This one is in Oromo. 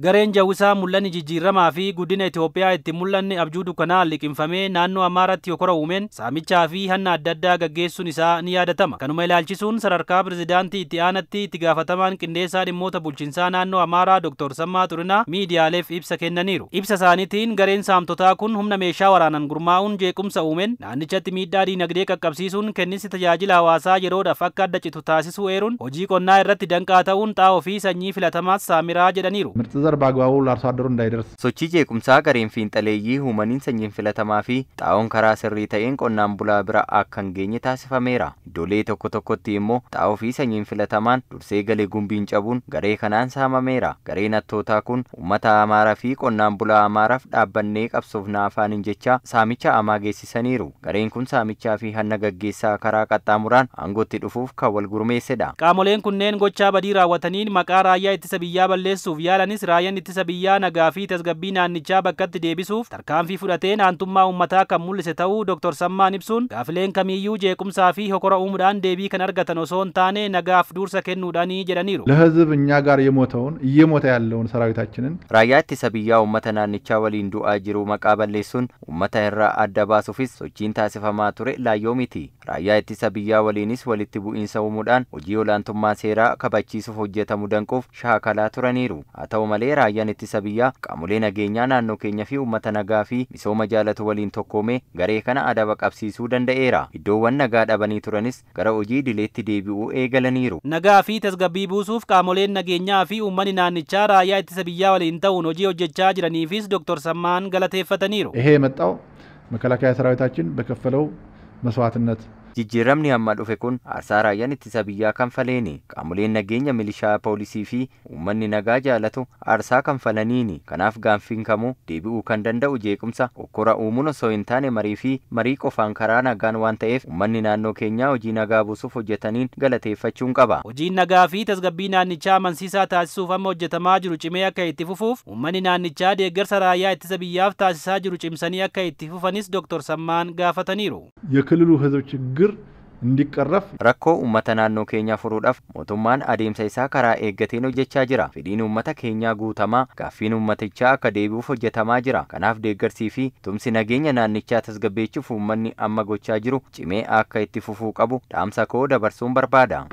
Gareen Jawwisaa mul'anni jijjiiramaa fi guddina Itoophiyaa itti mul'anne abjuu dukkanaan liqimfamee naannoo Amaaraatti hokora uumeen saamichaa fi hanna adda addaa gaggeessuun isaa ni yaadatama. Kanuma ilaalchisuun sadarkaa pirezidaantii itti aanatti itti gaafatamaan qindeessaa dhimmoota bulchiinsaa naannoo Amaaraa Dr. Sammaa Xurinaa miidiyaaleef ibsa kennaniiru. Ibsa isaaniitiin gareen saamtotaa kun humna meeshaa waraanaan gurmaa'uun jeequmsa uumeen naannichatti miidhaa diinagdee qaqqabsiisuun kenninsi tajaajila hawaasaa yeroodhaaf akka adda citu taasisuu eeruun hojii qonnaa irratti danqaa ta'uun xaa'oo fi sanyii filatamaas saamiraa jedhaniiru. ምርጥ ዘር በአግባቡ ለአርሶ አደሩ እንዳይደርስ Sochii jeequmsaa gareen fiinxaleeyyii uumaniin sanyiin filatamaa fi xaa'oon karaa sirrii ta'een qonnaan bulaa bira akka hin geenye taasifameera. Iddoolee tokko tokkotti immoo xaa'oo fi sanyiin filatamaan dursee galee gumbiin cabuun garee kanaan saamameera. Gareen hattootaa kun uummata Amaaraa fi qonnaan bulaa Amaaraaf dhaabbannee qabsoofna afaaniin jecha saamicha amaa geessisaniiru. Gareen kun saamichaa fi hanna gaggeessaa karaa qaxxaamuraan aangootti dhufuuf kan wal gurmeessedha. Qaamoleen kunneen gochaa badii raawwataniin maqaa raayyaa ittisa biyyaa balleessuuf yaalanis raayyaan ittisa biyyaa nagaa fi tasgabbii naannichaa bakkatti deebisuuf tarkaanfii fudhateen aantummaa uummataa kan mul'ise ta'uu Dr. Sammaan ibsuun gaafileen kamiiyyuu jeequmsaa fi hokora uumuudhaan deebii kan argatan osoo hin taane nagaaf dursa kennuudhaanii jedhaniiru. ለህዝብ እኛ ጋር የሞተውን እየሞተ ያለውን ሰራዊታችንን Raayyaa ittisa biyyaa uummata naannichaa waliin du'aa jiru maqaa balleessuun uummata irraa adda baasuufis sochiin taasifamaa ture laayyoo miti. Raayyaa ittisa biyyaa waliinis walitti bu'iinsa uumuudhaan hojii olaantummaa seeraa kabachiisuuf hojjetamu danquuf shaakalaa turaniiru. Haa ta'u malee raayyaan ittisa biyyaa qaamolee nageenyaa naannoo keenya fi uummata nagaa fi misooma jaalatu waliin tokkoomee garee kana adaba qabsiisuu danda'eera. Iddoowwan nagaa dhabanii turanis gara hojii idileetti deebi'uu eegalaniiru. Nagaa fi tasgabbii buusuuf qaamoleen nageenyaa fi uummanni naannichaa raayyaa ittisa biyyaa waliin ta'uun hojii hojjechaa jiraniifis Dr. Sammaan galateeffataniiru. ይሄ የመጣው መከላከያ ሰራዊታችን በከፈለው መስዋዕትነት Jijjiiramni amma dhufe kun aarsaa raayyaan ittisa biyyaa kanfaleeni. Qaamoleen nageenya milishaa poolisii fi uummanni nagaa jaalatu aarsaa kanfalaniini. Kanaaf gaaffiin kamuu deebi'uu kan danda'u jeequmsa hokkora uumuun osoo hin taane marii fi marii qofaan karaa nagaan waan ta'eef uummanni naannoo keenyaa hojii nagaa buusuuf hojjetaniin galateeffachuun qaba. Hojiin nagaa fi tasgabbii naannichaa amansiisaa taasisuuf amma hojjetamaa jiru cimee akka itti fufuuf uummanni naannichaa deeggarsa raayyaa ittisa biyyaaf taasisaa jiru cimsanii akka itti fufanis Dr. Sammaan gaafataniiru. የክልሉ ህዝብ ችግር እንዲቀረፍ Rakkoo uummata naannoo keenyaa furuudhaaf mootummaan adeemsa isaa karaa eeggateen hojjechaa jira. Fedhiin uummata keenyaa guutamaa, gaaffiin uummatichaa akka deebi'uuf hojjetamaa jira. Kanaaf deeggarsii fi tumsi nageenya naannichaa tasgabbeechuuf uummanni amma gochaa jiru cimee akka itti fufuu qabu dhaamsa koo dabarsuun barbaada.